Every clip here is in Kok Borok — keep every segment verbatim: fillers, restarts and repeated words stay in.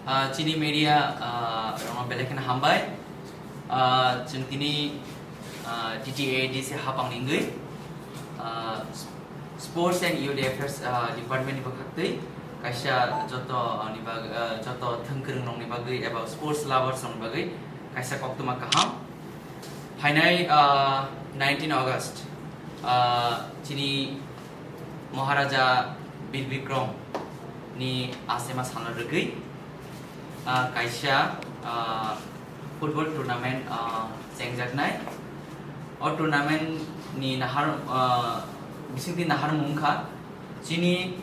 Ah, chini media, ah, rokno belai kheno hambai. Ah, chwng tini, ah, T T A D C hapang ni wngwi, ah, Sports and Youth Affairs, ah, Department ni bwkhaktwi kaisa joto, ah, ni bag-, ah, joto thwngkwrwng rokni bagwi eba sports lovers rokni bagwi kaisa koktwma kaham. Phainai, ah, nineteen August, ah, chini Maharaja Bir Bikram ni asema salno rwgwi, ah, kaisa, ah, football tournament, ah, chengjaknai. O tournament ni nahar, ah, bisingtwi naharmung wngkha chini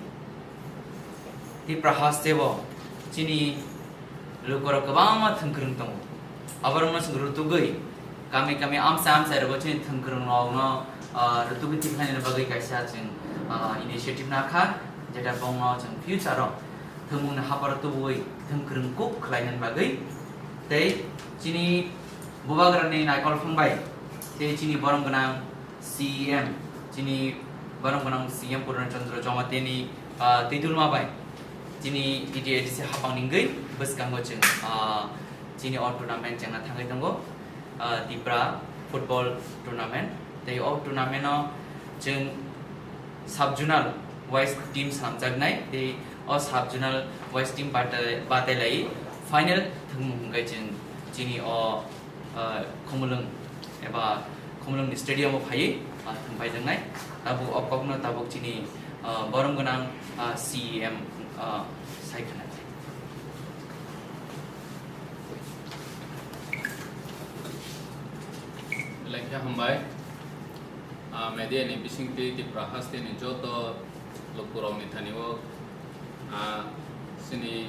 Tipra haste o chini lukurok kwbangma thwngkwrwng tongo. Aborokno chwng rutugwi kami kami amchai amchai rogo chini thwngkwrwng rokno, ah, rutugwi tikhlaina bagwi kaisa chwng, ah, initiative nakha, jeta bongno chwng future o thwngmungni haparo tubui thwngkwrwng kuk khlainani bagwi tei chini bubagrani naikol phangbai tei chini borom gwnang C E M, chini borom gwnang C E M Purna Chandra Jamatia ni, ah, twidulma bai chini T T A D C hapang ni wngwi bwskango chwng, ah, chini o tournament chengna thangwi tongo, ah, Tipra football tournament. Tei o tournament o chwng sub zonal wise team swnamjaknai, tei o sub zonal wise team batai-, batailai final thwngmung hwnkhe chwng chini o, ah, Khumulwng eba Khumulwng ni stadium o phaiwi, ah, thwngpaijaknai. Tabuk o kokno tabuk chini, ah, borom gwnang, ah, C E M, ah, sai khna. Belai khe hambai. Ah, media ni bisingtwi Tipra haste ni joto lukurokni thani o, ah, chini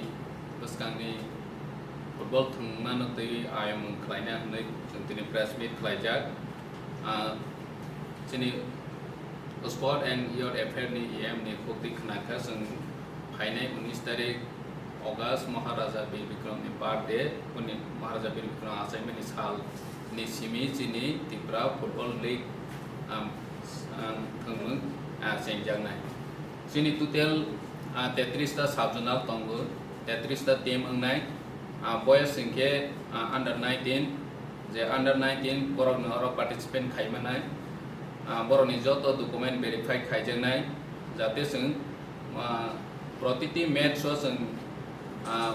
bwskangni football thwngmano twi ayamung khlaina hwnwi chwng tini press meet khlaijak. Ah, chini Sport and Youth Affair ni E M ni khuk twi khna kha chwng phainai unis tarik August Maharaja Bir Bikram ni birthday, boni Maharaja Bir Bikram achaimani sal ni simi chini Tipra Football League, um, um, thwngmung, ah, chengjaknai. Chini total, ah, tetris ta sub zonal tongo, tetris ta team wngnai, ah, boyos hwnkhe, ah, under nineteen, je under nineteen borokno oro participant khai manai, ah, borokni joto document verify khaijaknai, jate chwng, ah, protiti match o chwng, ah,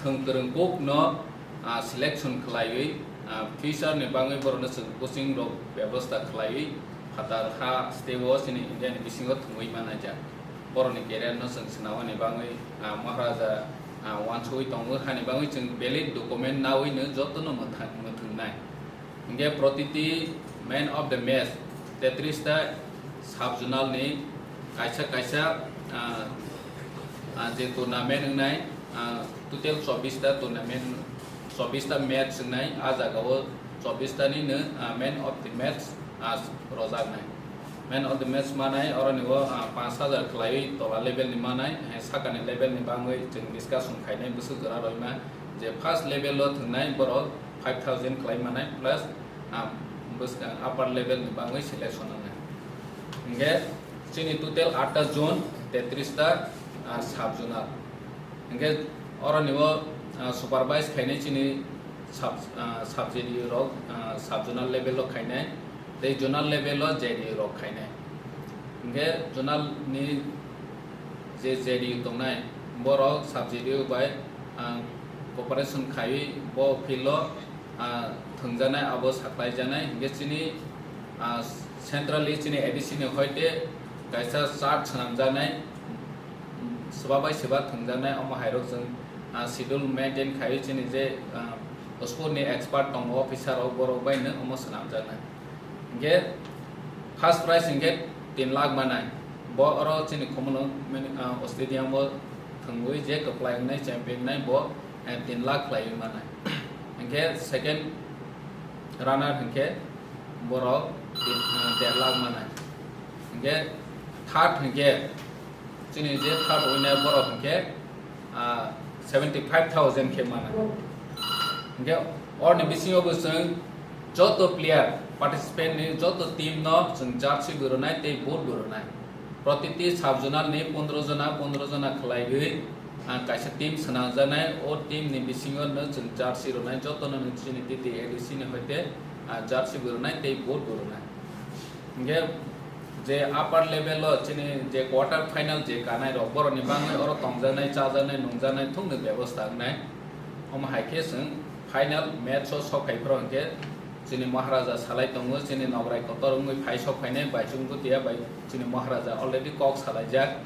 thwng kwrwng kuk no, ah, selection khlaiwi, ah, future ni bagwi borokno chwng coaching rok bebosta khlaiwi phatar ha step o chini India ni bisingo thwngwi manajak. Borokni career no chwng swnamani bagwi, ah, Maharaja, ah, uansugwi tongo, hani bagwi chwng valid document nawi no jotono mwthang-, mwthwngnai. Hingke protiti man of the match tetris ta sub zonal ni kaisa kaisa, ah, ah, je tournament wngnai, ah, total chobbish ta tournament, chobbish ta match wngnai, ah jaga o chobbish ta ni no, ah, man of the match, ah, rojaknai. Man of the match manai, oroni o, ah, panch hajar khlaiwi tola level ni manai, eh, sakani level ni bangwi chwng discussion khainai bwswk jora roima, je first level o thwngnai borok five thousand khlai manai plus, ah, bwskang upper level ni bangwi selection wngnai. Hingke chini total atta zone, tetris ta, ah, sub zonal. Hingke oroni o, ah, supervise khainai chini sub, ah, sub J D U rok, ah, sub zonal level o khainai. Tei zonal level o J D U rok khainai. Hingke zonal ni je J D U tongnai, borok sub J D U bai, ah, cooperation khaiwi bo field o, ah, thwngjaknai, abo saklaijaknai. Hingke chini, ah, centrally chini A D C ni hoite kaisa chart swnamjaknai, swba bai swba thwngjaknai, omo hai rok chwng, ah, schedule maintain khaiwi chini je, ah, sport ni expert tongo, officer rok, borok bai no omo swnamjaknai. Hingke first prize hingke tin lakh manai. Bo oro chini Khumulwng mini, ah, stadium o thwngwi je kwplai wngnai, champion wngnai, bo, eh, tin lakh khlaiwi manai. Hingke second runner hingke borok tin, ah, der lakh manai. Hingke third hingke chini je third winner borok hingke, ah, seventy five thousand khe mana. Hingke orni bisingo bo chwng joto player, participant ni joto team no chwng jersey bo rwnai tei boot bo rwnai. Protiti sub zonal ni pondro jona, pondro jona khlaiwi Ah, kaisa team swnamjaknai, o team ni bisingo no chwng jersey rwnai, joto no chini T T A D C ni hoite, ah, jersey bo rwnai tei boot bo rwnai. Hingke je upper level o chini je quarter final je kanai rok, borok ni bangwi oro tongjaknai, chajaknai, nungjaknai thung ni bebosta wngnai. Omo hai khe chwng final match o sok phai phuru hingke chini Maharaja salai tongo, chini Nograi kotor wngwi phai sok phainai, Baichung Bhutia bai chini Maharaja already kok salaijak.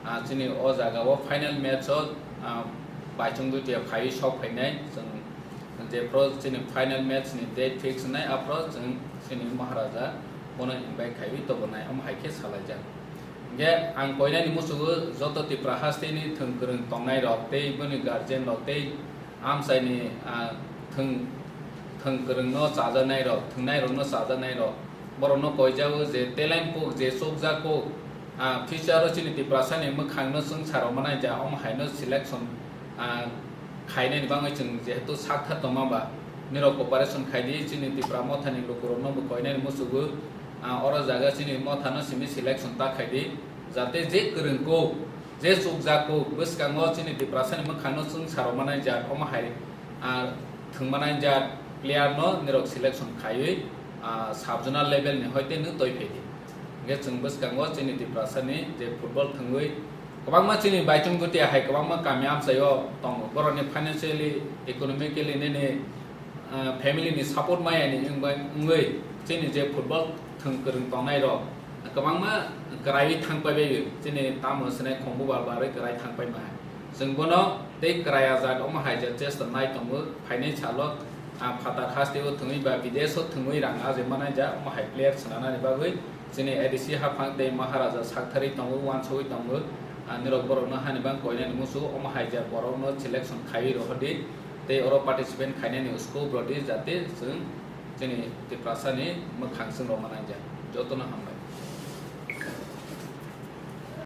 Ah, chini o jaga o final match o, ah, Baichung Bhutia phaiwi sok phainai, chwng jephuru chini final match ni date fix wngnai, aphuru chwng chini Maharaja bono invite khaiwi tobonai, omo hai khe salaijak. Hingke ang koinani musugo joto Tipra haste ni thwng kwrwng tongnai rok tei boni guardian rok tei amchai ni, ah, thwng, thwng kwrwng no chajaknai rok, thwngnai rok no chajaknai rok, borok no koijago je talent kuk, je chukjak kuk, ah, future o chini Tiprasa ni mwkhang no chwng sa rok manai ja, omo hai no selection, ah, khainai ni bangwi chwng jehetu sak tha tongma ba, nirok cooperation khai di, chini Tipra motha ni luku rok no bo koinani musugo, ah, oro jaga chini motha no simi selection ta khai di, jate je kwrwng kuk, je chukjak kuk, bwskango chini Tiprasa ni mwkhang no chwng sa rok manai ja, omo hai, ah, thwng manai ja player no nirok selection khaiwi, ah, sub zonal level ni hoite no toi phai di. Hingke chwng bwskango chini Tiprasa ni je football thwngwi kwbangma chini Baichung Bhutia hai kwbangma kami amchai o tongo. Borok ni financially, economically nini, ah, family ni support maya ni wngbai wngwi chini je football thwng kwrwng tongnai rok kwbangma kwraiwi thang pai bai chini tamo swnai khombu bar barwi kwrai thang pai ma. Chwng bono tei kwraya jat omo hai je chesta nai tongo phainai salo, ah, phatar haste o thwngwi ba bidesh o thwngwi rang ajai manai ja omo hai player swnanani bagwi chini A D C haphang tei Maharaja saktharwi tongo, uansugwi tongo. Ah, nirok borokno hani bang koinani musu omo hai ja borokno selection khaiwi rohordi tei oro participant khainani scope rodi jate chwng chini Tiprasa ni mwkhang chwng rok manai ja. Jotono hambai.